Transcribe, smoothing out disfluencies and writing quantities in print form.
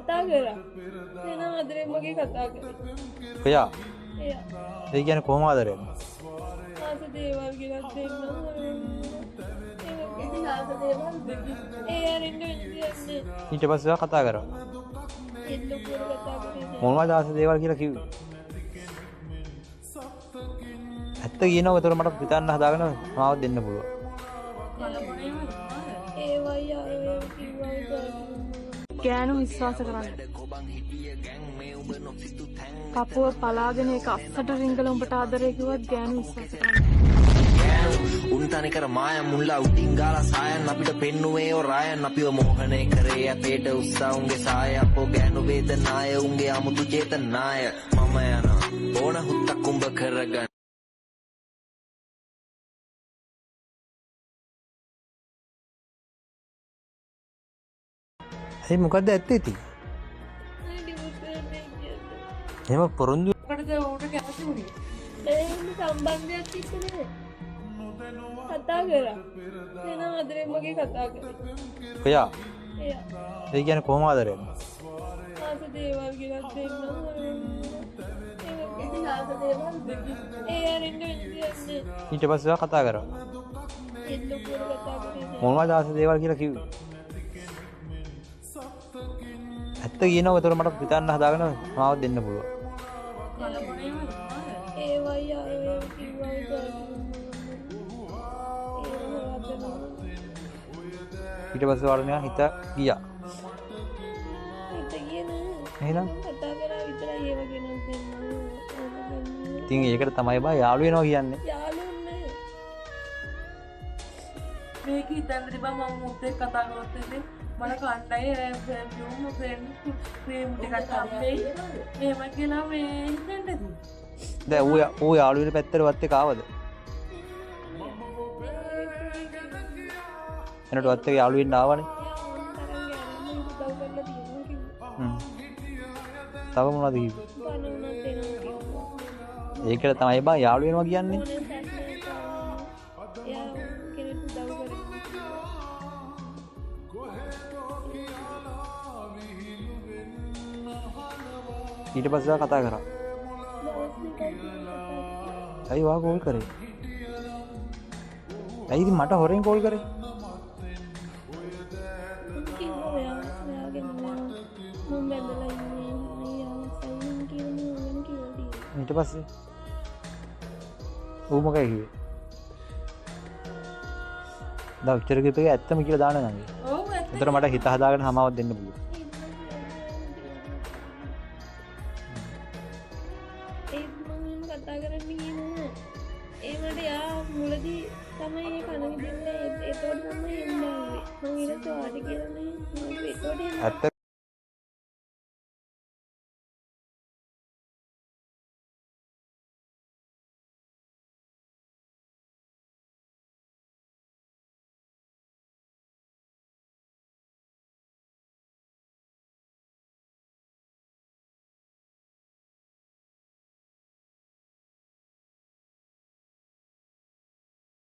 කතා කරා. එනම් ආදරෙන් මගේ කතා කරේ. ඔයා? එයා. ඒ කියන්නේ කොහොම ආදරේද? ආස දේවල් ගෙනත් දෙන්න. ඉතින් ආස දේවල් ඒ අරින්න වෙන දෙයක් නෑ. ඊට පස්සේ ඔයා කතා කරා. ඒත් ලොකුවට කතා කරේ නෑ. මොනවද ආස දේවල් කියලා කිව්වේ? ඇත්ත කියනවා ඒතර මට හිතන්න හදාගෙන මාව දෙන්න පුළුවන්. ඒවයි අර ඔය කිව්වා විතරයි. ගෑනු විශ්වාස කරන්න. පපුව පලාගෙන ඒක අස්සට රිංගල උඹට ආදරේ කිව්වත් ගෑනු විශ්වාස කරන්න. උන් තනිකර මායම් මුල්ලා උඩින් ගාලා සායන් අපිට පෙන්නුවේ ඔය රායන් අපිව මෝහනය කරේ අතේට උස්සා උන්ගේ සාය අපෝ ගෑනු වේදනාය උන්ගේ අමුතු චේතනාය මම යනවා ඕන හුත්තක් උඹ කරගන්න. ඒ මොකද්ද ඇත්ත ඉතින්? නෑ ඩිවෝස් කරන්න කියන්නේ. එහෙම පොරොන්දු මොකටද ඌට කැමති වුණේ? නෑ එහෙම සම්බන්ධයක් තිබ්බේ නෑ. කතා කරා. එනම් ආදරෙන් මගේ කතා කරේ. ඔයා? එයා. ඒ කියන්නේ කොහොම ආදරේද? ආස දේවල් ගෙනත් දෙන්න. ඉතින් ආස දේවල් ඒ අරින්න වෙන දෙයක් නෑ. ඊට පස්සේ ඔයා කතා කරා. ඒත් ලොකුවට කතා කරේ නෑ. මොනවද ආස දේවල් කියලා කිව්වේ? ඇත්ත කියනවා ඒතර මට හිතන්න හදාගෙන මාව දෙන්න පුළුවන්. ඒවයි අර ඔය කිව්වා විතරයි. ඊට පස්සේ ඔයාලා නිකන් හිත ගියා. හිත ගියේ නෑ. එහෙනම් කතා කරා විතරයි ඒව ගෙනත් දෙන්න. ඉතින් ඒකට තමයි බා යාළු වෙනවා කියන්නේ. යාළුවෝ නෑ. මේක හිතන්න තිබ්බා මම මුත් එක්ක කතා කරොත් ඉතින් මට කණ්ඩායම් ෆ්‍රෙන්ඩ් ක්‍රීම් ටිකක් හම්බෙයි එහෙම කියලා මේ හිතන්න තිබ්බා. දැන් ඌ යාළු වෙන පැත්තට වත් එක ආවද? එනට වත් එක යාළු වෙන්න ආවනේ. එයා ඕන තරම් ගෑනුන් උදව් කරලා තියෙනවා කිව්වා. තව මොනවද කිව්වේ? බන වුණත් එනවා කිව්වා. ඒකට තමයි බා යාළු වෙනවා කියන්නේ. ඕන සැරයක් ආවම එයා කෙනෙක් උදව් කරනවා කිව්වා. ඊට පස්සේ ඔයා කතා කරා. දවස් දෙකක් විතර කතා කරා. ඇයි ඔයා කෝල් කරේ? ඇයි ඉතින් මට හොරෙන් කෝල් කරේ? මං කිව්වා ඔයා ඔයාගෙන ඔයා මං බැඳලා ඉන්නේ මම ආසයි මං කියලා මං ගැන කියලා තියෙනවා. ඊට පස්සේ ඌ මොකයි කිව්වේ? දැන් ඔච්චර කිව්ව එක ඇත්තම කියලා දාන්න නංගි. ඔව් ඇත්ත. ඒතර මට හිත හදාගෙන සමාවක් දෙන්න පුළුවන්. ඒත් මං එහෙම කතා කරන්න ගියේ නෑ. ඒ මට යා මුලදී තමයි ඒ කන විදින්නේ. ඒතකොට තමයි එන්න ආවේ. මං ඊට පස්සේ ඔයාට කියලා නෑ. මං ඒතකොට එහෙම ඇත්ත.